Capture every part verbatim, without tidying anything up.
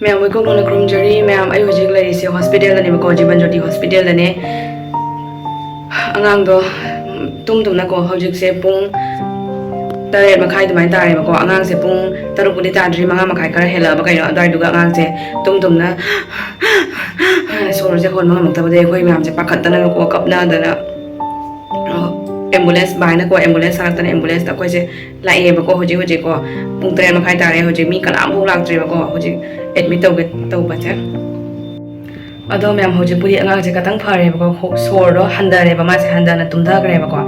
ꯃꯌꯥꯝ ꯋꯥꯏꯈꯣꯡ ꯅꯧꯅ ꯈꯨꯔꯨꯝꯖꯔꯤ꯫ ꯃꯌꯥꯝ, ꯑꯩ ꯍꯧꯖꯤꯛ ꯂꯩꯔꯤꯁꯦ ꯍꯣꯁꯄꯤꯇꯥꯜꯗꯅꯦꯕꯀꯣ, ꯖꯤꯕꯟ ꯖꯣꯇꯤ ꯍꯣꯁꯄꯤꯇꯥꯜꯗꯅꯦ꯫ ꯑꯉꯥꯡꯗꯣ, ꯎꯝ, ꯇꯨꯝ ꯇꯨꯝꯅꯀꯣ, ꯍꯧꯖꯤꯛꯁꯦ ꯄꯨꯡ ꯇꯔꯦꯠ ꯃꯈꯥꯏ ꯑꯗꯨꯃꯥꯏꯅ ꯇꯥꯔꯦꯕꯀꯣ꯫ ꯑꯉꯥꯡꯁꯦ ꯄꯨꯡ ꯇꯔꯨꯛꯄꯨꯗꯤ ꯇꯥꯗ꯭ꯔꯤ, ꯃꯉꯥ ꯃꯈꯥꯏ ꯈꯔ ꯍꯦꯜꯂꯛꯑꯕ ꯀꯩꯅꯣ ꯑꯗꯨꯋꯥꯏꯗꯨꯒ ꯑꯉꯥꯡꯁꯦ ꯇꯨꯝ ꯇꯨꯝꯅ ꯁꯣꯔꯁꯦ ꯍꯣꯟꯕ ꯉꯝꯃꯛꯇꯕꯗꯒꯤ ꯑꯩꯈꯣꯏ ꯃꯌꯥꯝꯁꯦ ꯄꯥꯈꯠꯇꯅꯒꯀꯣ, ꯀꯞꯅꯗꯅ, ꯑ, ꯑꯦꯝꯕꯨꯂꯦꯟꯁ ꯚꯥꯏꯅꯀꯣ, ꯑꯦꯝꯕꯨꯂꯦꯟꯁ ꯊꯥꯔꯛꯇꯅ ꯑꯦꯝꯕꯨꯂꯦꯟꯁꯇ ꯑꯩꯈꯣꯏꯁꯦ ꯂꯥꯛꯑꯦꯕꯀꯣ꯫ ꯍꯧꯖꯤꯛ ꯍꯧꯖꯤꯛꯀꯣ ꯄꯨꯡ ꯇꯔꯦꯠ ꯃꯈꯥꯏ ꯇꯥꯔꯦ꯫ ꯍꯧꯖꯤꯛ ꯃꯤ ꯀꯅꯥꯝꯐꯥꯎ ꯂꯥꯛꯇ꯭ꯔꯤꯕꯀꯣ꯫ ꯍꯧꯖꯤꯛ ꯑꯦꯗꯃꯤꯠ ꯇꯧꯒꯦ ꯇꯧꯕꯁꯦ꯫ ꯑꯗꯣ ꯃꯌꯥꯝ, ꯍꯧꯖꯤꯛꯄꯨꯗꯤ ꯑꯉꯥꯡꯁꯦ ꯈꯇꯪ ꯐꯔꯦꯕꯀꯣ, ꯍꯣ-, ꯁꯣꯔꯗꯣ ꯍꯟꯊꯔꯦꯕ, ꯃꯥꯁꯦ ꯍꯟꯊꯅ ꯇꯨꯝꯊꯈ꯭ꯔꯦꯕꯀꯣ꯫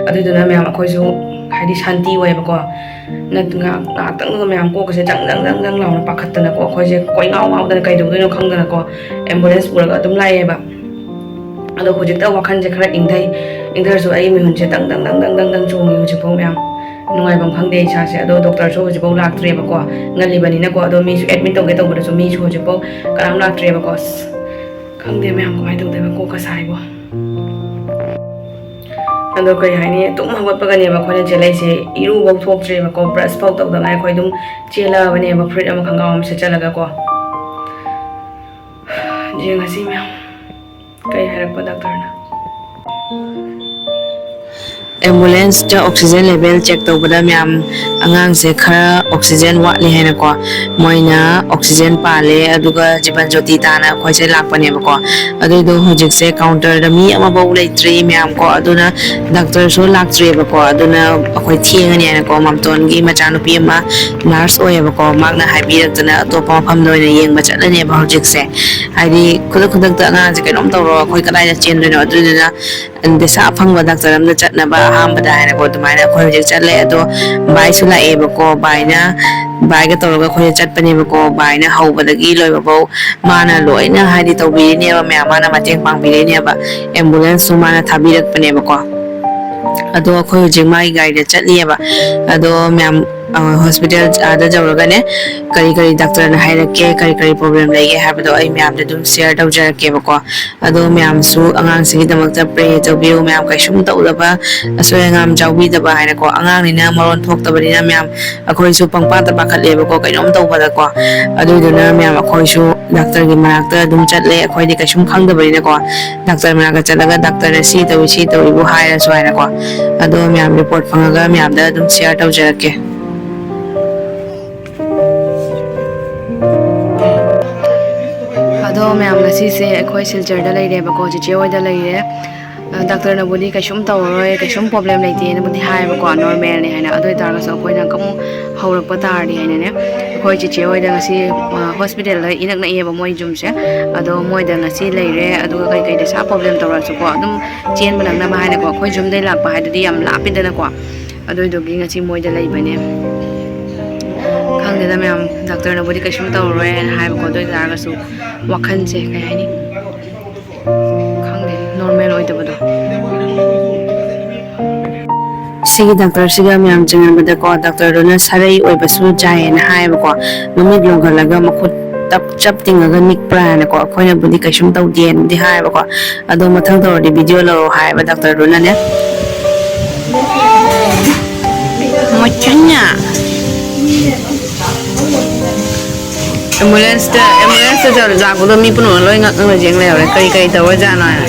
ꯑꯗꯨꯗꯨꯅ ꯃꯌꯥꯝ, ꯑꯩꯈꯣꯏꯁꯨ ꯍꯥꯏꯗꯤ ꯁꯥꯟꯇꯤ ꯑꯣꯏꯌꯦꯕꯀꯣ꯫ ꯅꯠ-, ꯉꯥꯏꯍꯥꯛ-, ꯉꯥꯏꯍꯥꯛꯇꯪꯗꯨꯗ ꯃꯌꯥꯝ ꯀꯣꯛꯀꯁꯦ ꯖꯪ ꯖꯪ ꯖꯪ ꯖꯪ ꯂꯥꯎꯅ ꯄꯥꯈꯠꯇꯅꯀꯣ, ꯑꯩꯈꯣꯏꯁꯦ ꯀꯣꯏꯉꯥꯎ ꯉꯥꯎꯗꯅ ꯀꯩꯗꯧꯗꯣꯏꯅꯣ ꯈꯪꯗꯅꯀꯣ, ꯑꯦꯝꯕꯨꯂꯦꯟꯁ ꯄꯨꯔꯒ ꯑꯗꯨꯝ ꯂꯥꯛꯑꯦꯕ꯫ ꯑꯗꯣ ꯍꯧꯖꯤꯛꯇ ꯋꯥꯈꯜꯁꯦ ꯈꯔ ꯏꯪꯊꯩ꯫ ꯏꯪꯊꯔꯁꯨ ꯑꯩ ꯃꯤꯍꯨꯟꯁꯦ ꯗꯪ ꯗꯪ ꯗꯪ ꯗꯪ ꯗꯪ ꯗꯪ ꯆꯣꯡꯉꯤ ꯍꯧꯖꯤꯛꯐꯥꯎ ꯃꯌꯥꯝ꯫ ꯅꯨꯡꯉꯥꯏꯐꯝ ꯈꯪꯗꯦ ꯏꯁꯥꯁꯦ꯫ ꯑꯗꯣ ꯗꯣꯛꯇꯔꯁꯨ ꯍꯧꯖꯤꯛꯐꯥꯎ ꯂꯥꯛꯇ꯭ꯔꯤꯕꯀꯣ, ꯉꯜꯂꯤꯕꯅꯤꯅꯀꯣ꯫ ꯑꯗꯣ ꯃꯤꯁꯨ ꯑꯦꯗꯃꯤꯠ ꯇꯧꯒꯦ ꯇꯧꯕꯗꯁꯨ ꯃꯤꯁꯨ ꯍꯧꯖꯤꯛꯐꯥꯎ ꯀꯅꯥꯝ ꯂꯥꯛꯇ꯭ꯔꯤꯕꯀꯣ꯫ ꯑꯁ, ꯈꯪꯗꯦ ꯃꯌꯥꯝ, ꯀꯃꯥꯏꯅ ꯇꯧꯗꯣꯏꯕ, ꯀꯣꯛꯀ ꯁꯥꯏꯕꯣ꯫ ꯑꯗꯣ ꯀꯩ ꯍꯥꯏꯅꯤ, ꯇꯨꯝ ꯍꯧꯒꯠꯄꯒꯅꯦꯕ ꯑꯩꯈꯣꯏꯅ ꯆꯦꯜꯂꯛꯏꯁꯦ꯫ ꯏꯔꯨꯐꯧ ꯊꯣꯛꯇ꯭ꯔꯤꯕꯀꯣ, ꯕ꯭ꯔꯁ ꯐꯧ ꯇꯧꯗꯉꯥꯏ ꯑꯩꯈꯣꯏ ꯑꯗꯨꯝ ꯆꯦꯜꯂꯛꯑꯕꯅꯦꯕ, ꯐꯨꯔꯤꯠ ꯑꯃ ꯈꯪꯒꯥꯎ ꯑꯃ ꯁꯦꯠꯆꯜꯂꯒꯀꯣ꯫ ꯌꯦꯡꯉꯁꯤ ꯃꯌꯥꯝ, ꯀꯩ ꯍꯥꯏꯔꯛꯄ ꯗꯥꯛꯇꯔꯅ꯫ ꯑꯦꯝꯕꯨꯂꯦꯟꯁꯇ ꯑꯣꯛꯁꯤꯖꯦꯟ ꯂꯦꯚꯦꯜ ꯆꯦꯛ ꯇꯧꯕꯗ ꯃꯌꯥꯝ, ꯑꯉꯥꯡꯁꯦ ꯈꯔ ꯑꯣꯛꯁꯤꯖꯦꯟ ꯋꯥꯠꯂꯤ ꯍꯥꯏꯅꯀꯣ, ꯃꯣꯏꯅ ꯑꯣꯛꯁꯤꯖꯦꯟ ꯄꯥꯜꯂꯦ, ꯑꯗꯨꯒ ꯖꯤꯕꯟ ꯖꯣꯇꯤ ꯇꯥꯅ ꯑꯩꯈꯣꯏꯁꯦ ꯂꯥꯛꯄꯅꯦꯕꯀꯣ꯫ ꯑꯗꯨꯏꯗꯣ ꯍꯧꯖꯤꯛꯁꯦ ꯀꯥꯎꯟꯇꯔꯗ ꯃꯤ ꯑꯃꯐꯧ ꯂꯩꯇ꯭ꯔꯤ ꯃꯌꯥꯝ ꯀꯣ, ꯑꯗꯨꯅ ꯗꯥꯛꯇꯔꯁꯨ ꯂꯥꯛꯇ꯭ꯔꯤꯕꯀꯣ꯫ ꯑꯗꯨꯅ ꯑꯩꯈꯣꯏ ꯊꯦꯡꯉꯅꯤ ꯍꯥꯏꯅꯀꯣ, ꯃꯥꯝꯇꯣꯟꯒꯤ ꯃꯆꯥꯅꯨꯄꯤ ꯑꯃ ꯅꯔꯁ ꯑꯣꯏꯌꯦꯕꯀꯣ, ꯃꯥꯅ ꯍꯥꯏꯕꯤꯔꯛꯇꯅ ꯑꯇꯣꯞꯄ ꯃꯐꯝꯗ ꯑꯣꯏꯅ ꯌꯦꯡꯕ ꯆꯠꯂꯅꯦꯕ ꯍꯧꯖꯤꯛꯁꯦ꯫ ꯍꯥꯏꯗꯤ ꯈꯨꯗꯛ ꯈꯨꯗꯛꯇ ꯑꯉꯥꯡꯁꯦ ꯀꯩꯅꯣꯝ ꯇꯧꯔꯣ, ꯑꯩꯈꯣꯏ ꯀꯗꯥꯏꯗ ꯆꯦꯟꯗꯣꯏꯅꯣ? ꯑꯗꯨꯗꯨꯅ ꯗꯦꯁꯥ ꯑꯐꯪꯕ ꯗꯥꯛꯇꯔ ꯑꯃꯗ ꯆꯠꯅꯕ ꯑꯍꯥꯟꯕꯗ ꯍꯥꯏꯅꯀꯣ, ꯑꯗꯨꯃꯥꯏꯅ ꯑꯩꯈꯣꯏ ꯍꯧꯖꯤꯛ ꯆꯠꯂꯦ꯫ ꯑꯗꯣ ꯚꯥꯏꯁꯨ ꯂꯥꯛꯑꯦꯕꯀꯣ, ꯚꯥꯏꯅ, ꯚꯥꯏꯒ ꯇꯧꯔꯒ ꯑꯩꯈꯣꯏꯁꯦ ꯆꯠꯄꯅꯦꯕꯀꯣ꯫ ꯚꯥꯏꯅ ꯍꯧꯕꯗꯒꯤ ꯂꯣꯏꯕꯐꯧ ꯃꯥꯅ ꯂꯣꯏꯅ ꯍꯥꯏꯗꯤ ꯇꯧꯕꯤꯔꯤꯅꯦꯕ ꯃꯌꯥꯝ, ꯃꯥꯅ ꯃꯇꯦꯡ ꯄꯥꯡꯕꯤꯔꯤꯅꯦꯕ꯫ ꯑꯦꯝꯕꯨꯂꯦꯟꯁꯁꯨ ꯃꯥꯅ ꯊꯥꯕꯤꯔꯛꯄꯅꯦꯕꯀꯣ꯫ ꯑꯗꯣ ꯑꯩꯈꯣꯏ ꯍꯧꯖꯤꯛ ꯃꯥꯒꯤ ꯒꯥꯔꯤꯗ ꯆꯠꯂꯤꯑꯕ꯫ ꯑꯗꯣ ꯃꯌꯥꯝ, ꯍꯣꯁꯄꯤꯇꯥꯜ ꯑꯥꯗ ꯌꯧꯔꯒꯅꯦ, ꯀꯔꯤ ꯀꯔꯤ ꯗꯥꯛꯇꯔꯅ ꯍꯥꯏꯔꯛꯀꯦ, ꯀꯔꯤ ꯀꯔꯤ ꯄ꯭ꯔꯣꯕ꯭ꯂꯦꯝ ꯂꯩꯒꯦ ꯍꯥꯏꯕꯗꯣ ꯑꯩ ꯃꯌꯥꯝꯗ ꯑꯗꯨꯝ ꯁꯤꯌꯔ ꯇꯧꯖꯔꯛꯀꯦꯕꯀꯣ꯫ ꯑꯗꯣ ꯃꯌꯥꯝꯁꯨ ꯑꯉꯥꯡꯁꯤꯒꯤꯗꯃꯛꯇ ꯄ꯭ꯔꯦ ꯇꯧꯕꯤꯌꯨ ꯃꯌꯥꯝ, ꯀꯩꯁꯨꯝ ꯇꯧꯗꯕ, ꯑꯁꯣꯏ ꯑꯉꯥꯝ ꯌꯥꯎꯕꯤꯗꯕ ꯍꯥꯏꯅꯀꯣ꯫ ꯑꯉꯥꯡꯅꯤꯅ ꯃꯔꯣꯟ ꯊꯣꯛꯇꯕꯅꯤꯅ ꯃꯌꯥꯝ ꯑꯩꯈꯣꯏꯁꯨ ꯄꯪꯄꯥꯗ ꯄꯥꯈꯠꯂꯦꯕꯀꯣ, ꯀꯩꯅꯣꯝ ꯇꯧꯕꯗꯀꯣ꯫ ꯑꯗꯨꯏꯗꯨꯅ ꯃꯌꯥꯝ ꯑꯩꯈꯣꯏꯁꯨ ꯗꯥꯛꯇꯔꯒꯤ ꯃꯅꯥꯛꯇ ꯑꯗꯨꯝ ꯆꯠꯂꯦ, ꯑꯩꯈꯣꯏꯗꯤ ꯀꯩꯁꯨꯝ ꯈꯪꯗꯕꯅꯤꯅꯀꯣ꯫ ꯗꯥꯛꯇꯔ ꯃꯅꯥꯛꯇ ꯆꯠꯂꯒ ꯗꯥꯛꯇꯔꯅ ꯁꯤ ꯇꯧꯏ, ꯁꯤ ꯇꯧꯏꯕꯨ ꯍꯥꯏꯔꯁꯨ ꯍꯥꯏꯅꯀꯣ꯫ ꯑꯗꯣ ꯃꯌꯥꯝ ꯔꯤꯄꯣꯔꯠ ꯐꯪꯉꯒ ꯃꯌꯥꯝꯗ ꯑꯗꯨꯝ ꯁꯤꯌꯔ ꯇꯧꯖꯔꯛꯀꯦ꯫ ꯑꯗꯣ ꯃꯌꯥꯝ, ꯉꯁꯤꯁꯦ ꯑꯩꯈꯣꯏ ꯁꯤꯜꯆꯔꯗ ꯂꯩꯔꯦꯕꯀꯣ, ꯆꯤꯆꯦ ꯍꯣꯏꯗ ꯂꯩꯔꯦ꯫ ꯑ, ꯗꯥꯛꯇꯔꯅꯕꯨꯗꯤ ꯀꯩꯁꯨꯝ ꯇꯧꯔꯔꯣꯏ, ꯀꯩꯁꯨꯝ ꯄ꯭ꯔꯣꯕ꯭ꯂꯦꯝ ꯂꯩꯇꯦꯅꯕꯨꯗꯤ ꯍꯥꯏꯌꯦꯕꯀꯣ, ꯅꯣꯔꯃꯦꯜꯅꯦ ꯍꯥꯏꯅ꯫ ꯑꯗꯨ ꯑꯣꯏꯇꯥꯔꯒꯁꯨ ꯑꯩꯈꯣꯏꯅ ꯑꯃꯨꯛ ꯍꯧꯔꯛꯄ ꯇꯥꯔꯗꯤ ꯍꯥꯏꯅꯅꯦ, ꯑꯩꯈꯣꯏ ꯆꯤꯆꯦ ꯍꯣꯏꯗ ꯉꯁꯤ, ꯑ, ꯍꯣꯁꯄꯤꯇꯥꯜꯗ ꯏꯅꯛ ꯅꯛꯑꯦꯕ ꯃꯣꯏ ꯌꯨꯝꯁꯦ꯫ ꯑꯗꯣ ꯃꯣꯏꯗ ꯉꯁꯤ ꯂꯩꯔꯦ, ꯑꯗꯨꯒ ꯀꯩꯀꯩꯗ ꯁꯥ ꯄ꯭ꯔꯣꯕ꯭ꯂꯦꯝ ꯇꯧꯔꯁꯨꯀꯣ, ꯑꯗꯨꯝ ꯆꯦꯟꯕ ꯅꯪꯅꯕ ꯍꯥꯏꯅꯀꯣ꯫ ꯑꯩꯈꯣꯏ ꯌꯨꯝꯗꯩ ꯂꯥꯛꯄ ꯍꯥꯏꯗꯨꯗꯤ ꯌꯥꯝ ꯂꯥꯞꯄꯤꯗꯅꯀꯣ꯫ ꯑꯗꯨꯗꯨꯒꯤ ꯉꯁꯤ ꯃꯣꯏꯗ ꯂꯩꯕꯅꯦ꯫ ꯈꯪꯗꯦꯗ ꯃꯌꯥꯝ, ꯗꯥꯛꯇꯔꯅꯕꯨꯗꯤ ꯀꯩꯁꯨꯝ ꯇꯧꯔꯔꯣꯏ ꯍꯥꯏꯅ ꯍꯥꯏꯕꯀꯣ, ꯑꯗꯨ ꯑꯣꯏ ꯇꯥꯔꯒꯁꯨ ꯋꯥꯈꯜꯁꯦ ꯀꯩ ꯍꯥꯏꯅꯤ, ꯈꯪꯗꯦ, ꯅꯣꯔꯃꯦꯜ ꯑꯣꯏꯗꯕꯗꯣ꯫ ꯁꯤꯒꯤ ꯗꯥꯛꯇꯔꯁꯤꯒ ꯃꯌꯥꯝ ꯆꯪꯉꯛꯄꯗꯀꯣ, ꯗꯥꯛꯇꯔꯗꯨꯅ ꯁꯥꯔꯩ ꯑꯣꯏꯕꯁꯨ ꯌꯥꯏꯌꯦꯅ ꯍꯥꯏꯌꯦꯕꯀꯣ꯫ ꯃꯃꯤꯠ ꯂꯣꯡꯍꯜꯂꯒ ꯃꯈꯨꯠ ꯇꯞ ꯆꯞ ꯇꯤꯡꯉꯒ ꯅꯤꯛꯄ꯭ꯔꯥ ꯍꯥꯏꯅꯀꯣ꯫ ꯑꯩꯈꯣꯏꯅꯕꯨꯗꯤ ꯀꯩꯁꯨꯝ ꯇꯧꯗꯦꯅꯗꯤ ꯍꯥꯏꯌꯦꯕꯀꯣ꯫ ꯑꯗꯣ ꯃꯊꯪ ꯇꯧꯔꯗꯤ ꯚꯤꯗꯤꯑꯣ ꯂꯧꯔꯣ ꯍꯥꯏꯌꯦꯕ ꯗꯥꯛꯇꯔꯗꯨꯅꯅꯦ꯫ ꯃꯆꯟꯅ ꯑꯦꯝꯕꯨꯂꯦꯟꯁꯇ, ꯑꯦꯝꯕꯨꯂꯦꯟꯁꯇ ꯆꯠ-, ꯂꯥꯛꯄꯗꯣ ꯃꯤ ꯄꯨꯝꯅꯃꯛ ꯂꯣꯏ ꯉꯛ ꯉꯛꯅ ꯌꯦꯡ ꯂꯩꯍꯧꯔꯦ꯫ ꯀꯔꯤ ꯀꯔꯤ ꯇꯧꯔꯖꯥꯠꯅꯣ ꯍꯥꯏꯅ꯫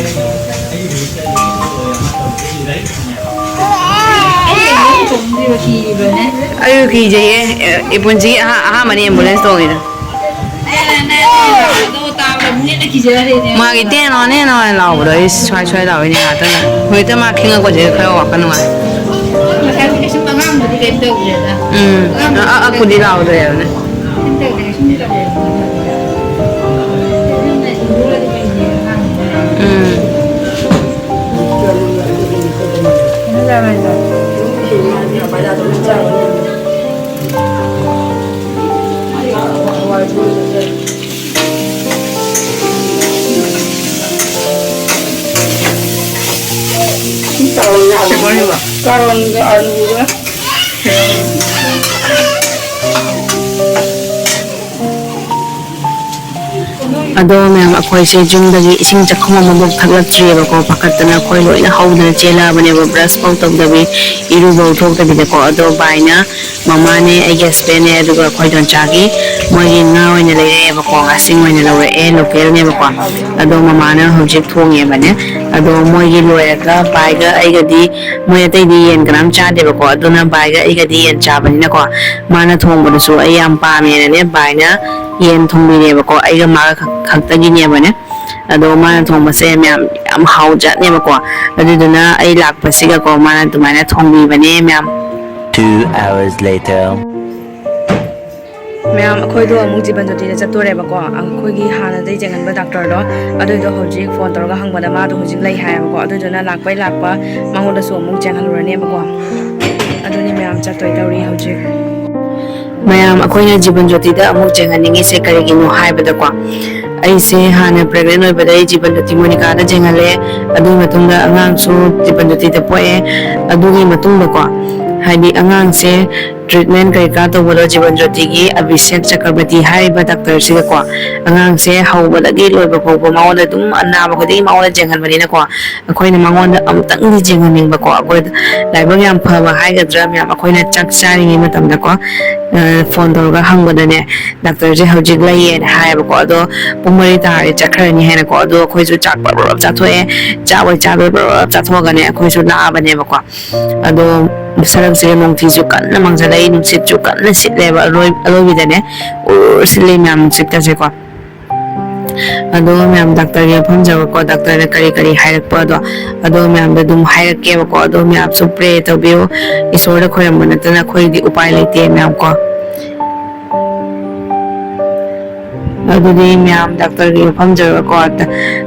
ꯑꯩꯁꯨ ꯀꯤꯖꯩꯌꯦ꯫ ꯑꯦ, ꯏꯄꯨꯟꯁꯤꯒꯤ ꯑꯍꯥ-, ꯑꯍꯥꯟꯕꯅꯤ ꯑꯦꯝꯕꯨꯂꯦꯟꯁ ꯇꯣꯡꯉꯤꯗꯣ꯫ ꯃꯥꯒꯤ ꯇꯦꯅꯣ ꯅꯦꯅꯣ ꯍꯥꯏꯅ ꯂꯥꯎꯕꯗꯣ ꯑꯩ ꯁ꯭ꯋꯥꯏ ꯁ꯭ꯋꯥꯏ ꯂꯥꯎꯏꯅꯦ ꯉꯥꯛꯇꯪ꯫ ꯍꯧꯖꯤꯛꯇ ꯃꯥ ꯈꯤꯡꯉꯛꯄꯁꯤꯗ ꯈꯔ ꯋꯥꯈꯜ ꯅꯨꯡꯉꯥꯏ꯫ ꯉꯁꯥꯏꯗꯤ ꯀꯩꯁꯨꯝ ꯑꯉꯥꯡꯗꯨꯗꯤ ꯀꯩꯝ ꯇꯧꯗ꯭ꯔꯦꯗ꯫ ꯎꯝ꯫ ꯑꯉꯥꯡꯗꯨꯗꯤ ꯑ-, ꯑ-, ꯑꯀꯨꯗꯤ ꯂꯥꯎꯗ꯭ꯔꯦ ꯍꯥꯏꯕꯅꯦ꯫ ꯀꯩꯝ ꯇꯧꯗꯦ, ꯀꯩꯁꯨꯝꯗꯤ ꯇꯧꯗꯦ꯫ ꯎꯝ꯫ ꯀꯥꯔꯣꯟꯒ ꯑꯂꯨꯒ꯫ ꯑꯗꯣ ꯃꯌꯥꯝ, ꯑꯩꯈꯣꯏꯁꯦ ꯌꯨꯝꯗꯒꯤ ꯏꯁꯤꯡ ꯆꯥꯛꯈꯨꯝ ꯑꯃꯐꯥꯎ ꯊꯛꯂꯛꯇ꯭ꯔꯤꯑꯕꯀꯣ꯫ ꯄꯥꯈꯠꯇꯅ ꯑꯩꯈꯣꯏ ꯂꯣꯏꯅ ꯍꯧꯗꯅ ꯆꯦꯜꯂꯛꯑꯕꯅꯦꯕ, ꯕ꯭ꯔꯁ ꯐꯥꯎ ꯇꯧꯗꯕꯤ, ꯏꯔꯨꯐꯥꯎ ꯊꯣꯛꯇꯕꯤꯗꯀꯣ꯫ ꯑꯗꯣ ꯕꯥꯏꯅ, ꯃꯃꯥꯅꯦ, ꯑꯩꯒꯤ ꯍꯁꯕꯦꯟꯅꯦ, ꯑꯗꯨꯒ ꯑꯩꯈꯣꯏ ꯗꯣꯟꯆꯥꯒꯤ, ꯃꯣꯏꯒꯤ ꯉꯥ ꯑꯣꯏꯅ ꯂꯩꯔꯛꯑꯦꯕꯀꯣ, ꯉꯥꯁꯤꯡ ꯑꯣꯏꯅ ꯂꯧꯔꯛꯑꯦ, ꯂꯣꯀꯦꯜꯅꯦꯕꯀꯣ꯫ ꯑꯗꯣ ꯃꯃꯥꯅ ꯍꯧꯖꯤꯛ ꯊꯣꯡꯉꯦꯕꯅꯦ꯫ ꯑꯗꯣ ꯃꯣꯏꯒꯤ ꯂꯣꯏꯔꯒ ꯕꯥꯏꯒ ꯑꯩꯒꯗꯤ, ꯃꯣꯏ ꯑꯇꯩꯗꯤ ꯌꯦꯟ ꯀꯅꯥꯝ ꯆꯥꯗꯦꯕꯀꯣ, ꯑꯗꯨꯅ ꯕꯥꯏꯒ ꯑꯩꯒꯗꯤ ꯌꯦꯟ ꯆꯥꯕꯅꯤꯅꯀꯣ, ꯃꯥꯅ ꯊꯣꯡꯕꯗꯨꯁꯨ ꯑꯩ ꯌꯥꯝ ꯄꯥꯝꯃꯦꯅꯅꯦ, ꯕꯥꯏꯅ ꯌꯦꯟ ꯊꯣꯡꯕꯤꯔꯦꯕꯀꯣ, ꯑꯩꯒ ꯃꯥꯒ ꯈꯛ-, ꯈꯛꯇꯒꯤꯅꯦꯕꯅꯦ꯫ ꯑꯗꯣ ꯃꯥꯅ ꯊꯣꯡꯕꯁꯦ ꯃꯌꯥꯝ ꯌꯥꯝ ꯍꯥꯎꯖꯥꯠꯅꯦꯕꯀꯣ꯫ ꯑꯗꯨꯗꯨꯅ ꯑꯩ ꯂꯥꯛꯄꯁꯤꯒꯀꯣ, ꯃꯥꯅ ꯑꯗꯨꯃꯥꯏꯅ ꯊꯣꯡꯕꯤꯕꯅꯦ ꯃꯌꯥꯝ꯫ Two hours later. ꯃꯌꯥꯝ, ꯑꯩꯈꯣꯏꯗꯣ ꯑꯃꯨꯛ ꯖꯤꯕꯟ ꯖꯣꯇꯤꯗ ꯆꯠꯇꯣꯔꯦꯕꯀꯣ꯫ ꯑꯩꯈꯣꯏꯒꯤ ꯍꯥꯟꯅꯗꯩ ꯌꯦꯡꯍꯟꯕ ꯗꯥꯛꯇꯔꯗꯣ, ꯑꯗꯨꯏꯗꯣ ꯍꯧꯖꯤꯛ ꯐꯣꯟ ꯇꯧꯔꯒ ꯍꯪꯕꯗ ꯃꯥꯗꯣ ꯍꯧꯖꯤꯛ ꯂꯩ ꯍꯥꯏꯌꯦꯕꯀꯣ꯫ ꯑꯗꯨꯗꯨꯅ ꯂꯥꯛꯄꯩ ꯂꯥꯛꯄ ꯃꯉꯣꯟꯗꯁꯨ ꯑꯃꯨꯛ ꯌꯦꯡꯍꯜꯂꯨꯔꯅꯦꯕꯀꯣ꯫ ꯑꯗꯨꯅꯤ ꯃꯌꯥꯝ, ꯆꯠꯇꯣꯏ ꯇꯧꯔꯤ ꯍꯧꯖꯤꯛ꯫ ꯃꯌꯥꯝ, ꯑꯩꯈꯣꯏꯅ ꯖꯤꯕꯟ ꯖꯣꯇꯤꯗ ꯑꯃꯨꯛ ꯌꯦꯡꯍꯟꯅꯤꯡꯉꯤꯁꯦ ꯀꯔꯤꯒꯤꯅꯣ ꯍꯥꯏꯕꯗꯀꯣ, ꯑꯩꯁꯦ ꯍꯥꯟꯅ ꯄ꯭ꯔꯦꯒꯅꯦꯟ ꯑꯣꯏꯕꯗ ꯑꯩ ꯖꯤꯕꯟ ꯖꯣꯇꯤ ꯃꯣꯅꯤꯀꯥꯗ ꯌꯦꯡꯍꯜꯂꯦ꯫ ꯑꯗꯨꯒꯤ ꯃꯇꯨꯡꯗ ꯑꯉꯥꯡꯁꯨ ꯖꯤꯕꯟ ꯖꯣꯇꯤꯗ ꯄꯣꯛꯑꯦ꯫ ꯑꯗꯨꯒꯤ ꯃꯇꯨꯡꯗꯀꯣ, ꯍꯥꯏꯗꯤ ꯑꯉꯥꯡꯁꯦ ꯇ꯭ꯔꯤꯠꯃꯦꯟ ꯀꯔꯤ ꯀꯔꯥ ꯇꯧꯕꯗꯣ ꯖꯤꯕꯟ ꯖꯣꯇꯤꯒꯤ ꯑꯕꯤꯁꯦꯛ ꯆꯀ꯭ꯔꯕꯔꯇꯤ ꯍꯥꯏꯔꯤꯕ ꯗꯥꯛꯇꯔꯁꯤꯒꯀꯣ, ꯑꯉꯥꯡꯁꯦ ꯍꯧꯕꯗꯒꯤ ꯂꯣꯏꯕ ꯐꯥꯎꯕ ꯃꯉꯣꯟꯗ ꯑꯗꯨꯝ, ꯑꯅꯥꯕ ꯈꯨꯗꯤꯡꯒꯤ ꯃꯉꯣꯟꯗ ꯌꯦꯡꯍꯟꯕꯅꯤꯅꯀꯣ, ꯑꯩꯈꯣꯏꯅ ꯃꯉꯣꯟꯗ ꯑꯃꯨꯛꯇꯪꯗꯤ ꯌꯦꯡꯍꯟꯅꯤꯡꯕꯀꯣ꯫ ꯑꯩꯈꯣꯏ ꯂꯥꯏꯕꯛ ꯌꯥꯝ ꯐꯕ ꯍꯥꯏꯒꯗ꯭ꯔꯥ, ꯃꯌꯥꯝ, ꯑꯩꯈꯣꯏꯅ ꯆꯥꯛ ꯆꯥꯔꯤꯉꯩ ꯃꯇꯝꯗꯀꯣ, ꯑ, ꯐꯣꯟ ꯇꯧꯔꯒ ꯍꯪꯕꯗꯅꯦ, ꯗꯥꯛꯇꯔꯁꯦ ꯍꯧꯖꯤꯛ ꯂꯩꯌꯦꯅ ꯍꯥꯏꯌꯦꯕꯀꯣ꯫ ꯑꯗꯣ ꯄꯨꯡ ꯃꯔꯤ ꯇꯥꯔꯦ, ꯆꯠꯈ꯭ꯔꯅꯤ ꯍꯥꯏꯅꯀꯣ꯫ ꯑꯗꯣ ꯑꯩꯈꯣꯏꯁꯨ ꯆꯥꯛ ꯄꯔꯞ ꯄꯔꯞ ꯆꯥꯊꯣꯛꯑꯦ, ꯆꯥꯕꯣꯏ ꯆꯥꯗꯣꯏ ꯄꯔꯞ ꯄꯔꯞ ꯆꯥꯊꯣꯛꯑꯒꯅꯦ ꯑꯩꯈꯣꯏꯁꯨ ꯂꯥꯛꯑꯕꯅꯦꯕꯀꯣ꯫ ꯑꯗꯣ ꯁꯔꯛꯁꯤꯗ ꯅꯣꯡꯊꯤꯁꯨ ꯀꯟꯅ ꯃꯪꯁꯤꯜꯂꯛꯏ, ꯅꯨꯡꯁꯤꯠꯁꯨ ꯀꯟꯅ ꯁꯤꯠꯂꯦꯕ, ꯑꯔꯣꯏ-, ꯑꯔꯣꯏꯕꯤꯗꯅꯦ ꯎꯔ ꯁꯤꯠꯂꯤ ꯃꯌꯥꯝ, ꯅꯨꯡꯁꯤꯠꯀꯁꯦꯀꯣ꯫ ꯑꯗꯣ ꯃꯌꯥꯝ, ꯗꯥꯛꯇꯔꯒꯤ ꯃꯐꯝ ꯌꯧꯔꯀꯣ, ꯗꯥꯛꯇꯔꯅ ꯀꯔꯤ ꯀꯔꯤ ꯍꯥꯏꯔꯛꯄꯗꯣ, ꯑꯗꯣ ꯃꯌꯥꯝꯗ ꯑꯗꯨꯝ ꯍꯥꯏꯔꯛꯀꯦꯕꯀꯣ꯫ ꯑꯗꯣ ꯃꯌꯥꯝꯁꯨ ꯄ꯭ꯔꯦ ꯇꯧꯕꯤꯌꯨ, ꯏꯁꯣꯔꯗ ꯈꯣꯏꯔꯝꯕ ꯅꯠꯇꯅ ꯑꯩꯈꯣꯏꯒꯤꯗꯤ ꯎꯄꯥꯏ ꯂꯩꯇꯦ ꯃꯌꯥꯝ ꯀꯣ꯫ ꯑꯗꯨꯗꯤ ꯃꯌꯥꯝ, ꯗꯥꯛꯇꯔꯒꯤ ꯃꯐꯝ ꯌꯧꯔꯒꯀꯣ,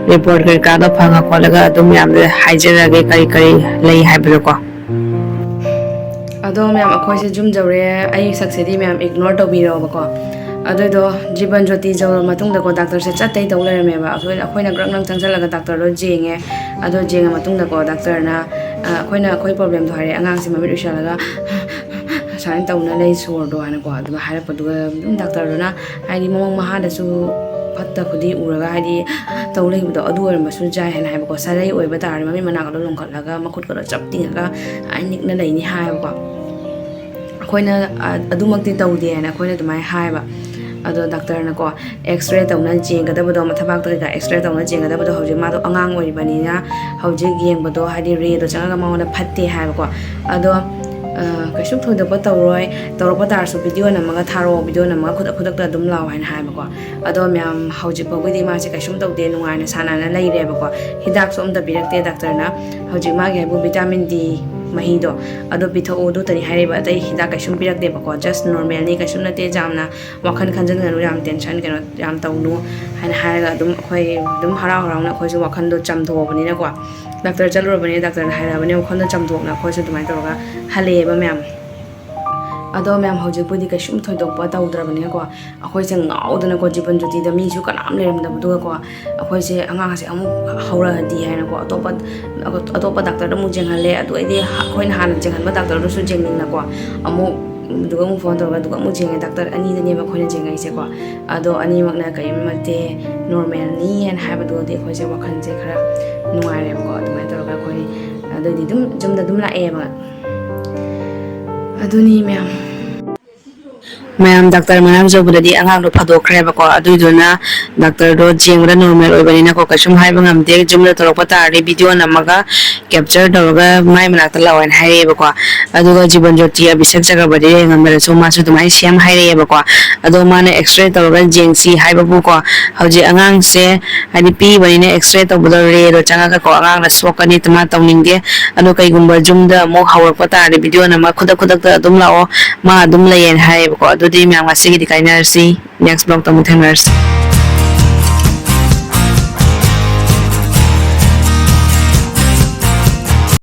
ꯔꯤꯄꯣꯔꯠ ꯀꯩꯀꯥꯗꯣ ꯐꯪꯉ ꯈꯣꯠꯂꯒ ꯑꯗꯨꯝ ꯃꯌꯥꯝꯗ ꯍꯥꯏꯖꯔꯒꯦ ꯀꯔꯤ ꯀꯔꯤ ꯂꯩ ꯍꯥꯏꯕꯗꯣꯀꯣ꯫ ꯑꯗꯣ ꯃꯌꯥꯝ, ꯑꯩꯈꯣꯏꯁꯦ ꯌꯨꯝ ꯌꯧꯔꯦ꯫ ꯑꯩ ꯁꯛꯁꯤꯗꯤ ꯃꯌꯥꯝ ꯏꯒꯅꯣꯔ ꯇꯧꯕꯤꯔꯣꯕꯀꯣ꯫ ꯑꯗꯨꯗꯣ ꯖꯤꯕꯟ ꯖꯣꯇꯤ ꯌꯧꯔꯕ ꯃꯇꯨꯡꯗꯀꯣ, ꯗꯥꯛꯇꯔꯁꯦ ꯆꯠꯇꯩ ꯇꯧ ꯂꯩꯔꯝꯃꯦꯕ꯫ ꯑꯩꯈꯣꯏ, ꯑꯩꯈꯣꯏꯅ ꯒ꯭ꯔꯛ ꯅꯪ ꯆꯪꯁꯜꯂꯒ ꯗꯥꯛꯇꯔꯗꯣ ꯌꯦꯡꯉꯦ꯫ ꯑꯗꯣ ꯌꯦꯡꯉ ꯃꯇꯨꯡꯗꯀꯣ, ꯗꯥꯛꯇꯔꯅ, ꯑ, ꯑꯩꯈꯣꯏꯅ ꯑꯩꯈꯣꯏ ꯄ꯭ꯔꯣꯕ꯭ꯂꯦꯝꯗꯣ ꯍꯥꯏꯔꯛꯑꯦ, "ꯑꯉꯥꯡꯁꯦ ꯃꯃꯤꯠ ꯎꯏꯁꯜꯂꯒ ꯁꯨꯃꯥꯏꯅ ꯇꯧꯅ ꯂꯩ, ꯁꯣꯔꯗꯣ" ꯍꯥꯏꯅꯀꯣ ꯑꯗꯨꯃꯥꯏꯅ ꯍꯥꯏꯔꯛꯄꯗꯨꯒ, ꯑꯗꯨꯝ ꯗꯥꯛꯇꯔꯗꯨꯅ, ꯍꯥꯏꯗꯤ, ꯃꯃꯪ ꯃꯍꯥꯗꯁꯨ ꯐꯠꯇ ꯈꯨꯗꯤ ꯎꯔꯒ ꯍꯥꯏꯗꯤ ꯇꯧ ꯂꯩꯕꯗꯣ ꯑꯗꯨ ꯑꯣꯏꯔꯝꯕꯁꯨ ꯌꯥꯏ ꯍꯥꯏꯅ ꯍꯥꯏꯕꯀꯣ꯫ ꯁꯥꯂꯩ ꯑꯣꯏꯕ ꯇꯥꯔꯗꯤ ꯃꯃꯤꯠ ꯃꯅꯥꯒꯗꯣ ꯂꯣꯡꯈꯠꯂꯒ ꯃꯈꯨꯠꯀꯗꯣ ꯆꯞ ꯇꯤꯡꯉꯒ ꯑꯥ ꯅꯤꯛꯅ ꯂꯩꯅꯤ ꯍꯥꯏꯕꯀꯣ꯫ ꯑꯩꯈꯣꯏꯅ ꯑ- ꯑꯗꯨꯃꯛꯇꯤ ꯇꯧꯗꯦ ꯍꯥꯏꯅ ꯑꯩꯈꯣꯏꯅ ꯑꯗꯨꯃꯥꯏꯅ ꯍꯥꯏꯕ꯫ ꯑꯗꯣ ꯗꯥꯛꯇꯔꯅꯀꯣ ꯑꯦꯛꯁꯔꯦ ꯇꯧꯅ ꯌꯦꯡꯒꯗꯕꯗꯣ, ꯃꯊꯕꯥꯛꯇ ꯀꯩꯀꯥ ꯑꯦꯛꯁꯔꯦ ꯇꯧꯅ ꯌꯦꯡꯒꯗꯕꯗꯣ ꯍꯧꯖꯤꯛ ꯃꯥꯗꯣ ꯑꯉꯥꯡ ꯑꯣꯏꯔꯤꯕꯅꯤꯅ ꯍꯧꯖꯤꯛ ꯌꯦꯡꯕꯗꯣ ꯍꯥꯏꯗꯤ ꯔꯦꯗꯣ ꯆꯪꯉꯒ ꯃꯉꯣꯟꯗ ꯐꯠꯇꯦ ꯍꯥꯏꯕꯀꯣ꯫ ꯑꯗꯣ ꯑ, ꯀꯩꯁꯨꯝ ꯊꯣꯏꯗꯣꯛꯄ ꯇꯧꯔꯣꯏ, ꯇꯧꯔꯛꯄ ꯇꯥꯔꯁꯨ ꯚꯤꯗꯤꯑꯣ ꯅꯝꯃꯒ ꯊꯥꯔꯛꯑꯣ, ꯚꯤꯗꯤꯑꯣ ꯅꯝꯃꯒ ꯈꯨꯗꯛ ꯈꯨꯗꯛꯇ ꯑꯗꯨꯝ ꯂꯥꯛꯑꯣ ꯍꯥꯏꯅ ꯍꯥꯏꯕꯀꯣ꯫ ꯑꯗꯣ ꯃꯌꯥꯝ ꯍꯧꯖꯤꯛ ꯐꯥꯎꯒꯤꯗꯤ ꯃꯥꯁꯦ ꯀꯩꯁꯨꯝ ꯇꯧꯗꯦ, ꯅꯨꯡꯉꯥꯏꯅ ꯁꯥꯟꯅꯅ ꯂꯩꯔꯦꯕꯀꯣ꯫ ꯍꯤꯗꯥꯛꯁꯨ ꯑꯝꯇ ꯄꯤꯔꯛꯇꯦ ꯗꯥꯛꯇꯔꯅ꯫ ꯍꯧꯖꯤꯛ ꯃꯥꯒꯤ ꯍꯥꯏꯕꯨ ꯚꯤꯇꯥꯃꯤꯟ ꯗꯤ ꯃꯍꯤꯗꯣ ꯑꯗꯨ ꯄꯤꯊꯛꯎ, ꯑꯗꯨꯇꯅꯤ ꯍꯥꯏꯔꯤꯕ, ꯑꯇꯩ ꯍꯤꯗꯥꯛ ꯀꯩꯁꯨꯝ ꯄꯤꯔꯛꯇꯦꯕꯀꯣ꯫ ꯖꯁ ꯅꯣꯔꯃꯦꯜꯅꯤ, ꯀꯩꯁꯨꯝ ꯅꯠꯇꯦ, ꯌꯥꯝꯅ ꯋꯥꯈꯜ ꯈꯟꯖꯤꯟꯒꯅꯨ, ꯌꯥꯝ ꯇꯦꯟꯁꯟ ꯀꯩꯅꯣ ꯌꯥꯝ ꯇꯧꯅꯨ ꯍꯥꯏꯅ ꯍꯥꯏꯔꯒ ꯑꯗꯨꯝ ꯑꯩꯈꯣꯏ ꯑꯗꯨꯝ ꯍꯔꯥꯎ ꯍꯔꯥꯎꯅ ꯑꯩꯈꯣꯏꯁꯨ ꯋꯥꯈꯜꯗꯣ ꯆꯝꯊꯣꯛꯑꯕꯅꯤꯅꯀꯣ꯫ ꯗꯥꯛꯇꯔ ꯆꯠꯂꯨꯔꯕꯅꯤꯅ ꯗꯥꯛꯇꯔꯅ ꯍꯥꯏꯔꯛꯑꯕꯅꯤꯅ ꯋꯥꯈꯜꯗꯣ ꯆꯝꯊꯣꯛꯅ ꯑꯩꯈꯣꯏꯁꯨ ꯑꯗꯨꯃꯥꯏꯅ ꯇꯧꯔꯒ ꯍꯜꯂꯛꯑꯦꯕ ꯃꯌꯥꯝ꯫ ꯑꯗꯣ ꯃꯌꯥꯝ ꯍꯧꯖꯤꯛꯄꯨꯗꯤ ꯀꯩꯁꯨꯝ ꯊꯣꯏꯗꯣꯛꯄ ꯇꯧꯗ꯭ꯔꯕꯅꯤꯅꯀꯣ, ꯑꯩꯈꯣꯏꯁꯦ ꯉꯥꯎꯗꯅꯀꯣ ꯖꯤꯕꯟ ꯖꯣꯇꯤꯗ ꯃꯤꯁꯨ ꯀꯅꯥꯝ ꯂꯩꯔꯝꯗꯕꯗꯨꯒꯀꯣ, ꯑꯩꯈꯣꯏꯁꯦ ꯑꯉꯥꯡꯁꯦ ꯑꯃꯨꯛ ꯍꯧꯔꯛꯑꯗꯤ ꯍꯥꯏꯅꯀꯣ ꯑꯇꯣꯞꯄ ꯑꯇꯣꯞꯄ ꯗꯥꯛꯇꯔꯗ ꯑꯃꯨꯛ ꯌꯦꯡꯍꯜꯂꯦ꯫ ꯑꯗꯨ ꯑꯩꯗꯤ ꯑꯩꯈꯣꯏꯅ ꯍꯥꯟꯅ ꯌꯦꯡꯍꯟꯕ ꯗꯥꯛꯇꯔꯗꯨꯁꯨ ꯌꯦꯡꯅꯤꯡꯅꯀꯣ ꯑꯃꯨꯛ ꯑꯗꯨꯒ ꯑꯃꯨꯛ ꯐꯣꯟ ꯇꯧꯔꯒ ꯑꯗꯨꯒ ꯑꯃꯨꯛ ꯌꯦꯡꯉꯦ꯫ ꯗꯥꯛꯇꯔ ꯑꯅꯤꯗꯅꯦꯕ ꯑꯩꯈꯣꯏꯅ ꯌꯦꯡꯉꯛꯏꯁꯦꯀꯣ꯫ ꯑꯗꯣ ꯑꯅꯤꯃꯛꯅ ꯀꯔꯤꯝ ꯅꯠꯇꯦ, ꯅꯣꯔꯃꯦꯜꯅꯤ ꯍꯥꯏꯅ ꯍꯥꯏꯕꯗꯨꯗꯤ ꯑꯩꯈꯣꯏꯁꯦ ꯋꯥꯈꯜꯁꯦ ꯈꯔ ꯅꯨꯡꯉꯥꯏꯔꯦꯕꯀꯣ꯫ ꯑꯗꯨꯃꯥꯏꯅ ꯇꯧꯔꯒ ꯑꯩꯈꯣꯏ ꯑꯗꯨꯗꯤ ꯑꯗꯨꯝ ꯌꯨꯝꯗ ꯑꯗꯨꯝ ꯂꯥꯛꯑꯦꯕ꯫ ꯑꯗꯨꯅꯤ ꯃꯌꯥꯝ꯫ ꯃꯌꯥꯝ ꯗꯥꯛꯇꯔ ꯃꯅꯥꯛ ꯌꯧꯕꯗꯗꯤ ꯑꯉꯥꯡꯗꯣ ꯐꯥꯗꯣꯛꯈ꯭ꯔꯦꯕꯀꯣ꯫ ꯑꯗꯨꯏꯗꯨꯅ ꯗꯥꯛꯇꯔꯗꯣ ꯌꯦꯡꯕꯗ ꯅꯣꯔꯃꯦꯜ ꯑꯣꯏꯕꯅꯤꯅꯀꯣ ꯀꯩꯁꯨꯝ ꯍꯥꯏꯕ ꯉꯝꯗꯦ꯫ ꯌꯨꯝꯗ ꯇꯧꯔꯛꯄ ꯇꯥꯔꯗꯤ ꯚꯤꯗꯤꯑꯣ ꯅꯝꯃꯒ ꯀꯦꯞꯆꯔ ꯇꯧꯔꯒ ꯃꯥꯏ ꯃꯅꯥꯛꯇ ꯂꯥꯛꯑꯣꯅ ꯍꯥꯏꯔꯛꯑꯦꯕꯀꯣ꯫ ꯑꯗꯨꯒ ꯖꯤꯕꯟ ꯖꯣꯇꯤ ꯑꯚꯤꯁꯦꯛ ꯆꯛꯔꯕꯔꯇꯤ ꯌꯦꯡꯉꯝꯕꯗꯁꯨ ꯃꯥꯁꯨ ꯑꯗꯨꯃꯥꯏꯅ ꯁꯦꯝ ꯍꯥꯏꯔꯛꯑꯦꯕꯀꯣ꯫ ꯑꯗꯣ ꯃꯥꯅ ꯑꯦꯛꯁꯔꯦ ꯇꯧꯔꯒ ꯌꯦꯡꯁꯤ ꯍꯥꯏꯕꯕꯨꯀꯣ, ꯍꯧꯖꯤꯛ ꯑꯉꯥꯡꯁꯦ ꯍꯥꯏꯗꯤ ꯄꯤꯛꯏꯕꯅꯤꯅ ꯑꯦꯛꯁꯔꯦ ꯇꯧꯕꯗꯣ ꯔꯦꯗꯣ ꯆꯪꯉꯒꯀꯣ ꯑꯉꯥꯡꯅ ꯁꯣꯛꯀꯅꯤ, ꯃꯥ ꯇꯧꯅꯤꯡꯗꯦ꯫ ꯑꯗꯣ ꯀꯩꯒꯨꯝꯕ ꯌꯨꯝꯗ ꯑꯃꯨꯛ ꯍꯧꯔꯛꯄ ꯇꯥꯔꯗꯤ ꯚꯤꯗꯤꯑꯣ ꯅꯝꯃꯒ ꯈꯨꯗꯛ ꯈꯨꯗꯛꯇ ꯑꯗꯨꯝ ꯂꯥꯛꯑꯣ, ꯃꯥ ꯑꯗꯨꯝ ꯂꯩꯌꯦꯅ ꯍꯥꯏꯌꯦꯕꯀꯣ꯫ ꯑꯗꯨꯗꯤ ꯃꯌꯥꯝ ꯉꯁꯤꯒꯤꯗꯤ ꯀꯥꯏꯅꯔꯁꯤ, ꯅꯦꯛꯁ ꯕ꯭ꯂꯣꯛꯇ ꯑꯃꯨꯛ ꯊꯦꯡꯅꯔꯁꯤ꯫